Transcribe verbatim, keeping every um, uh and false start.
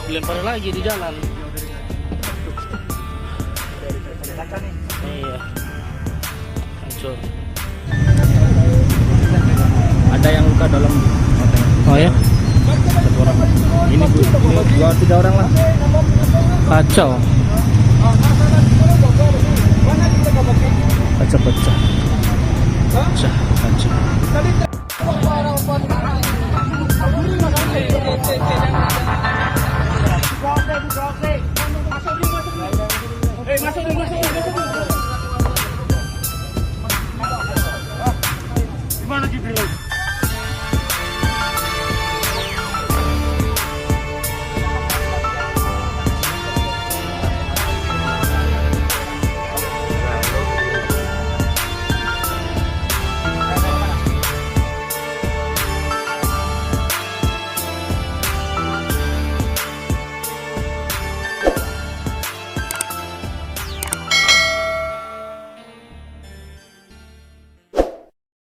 Lempar lagi di jalan. Iya. Hancur. Ada yang luka dalam. Oh ya? Satu orang. Ini bu-, ini dua tiga orang lah. Kacau. Kaca pecah. Pecah, kaca.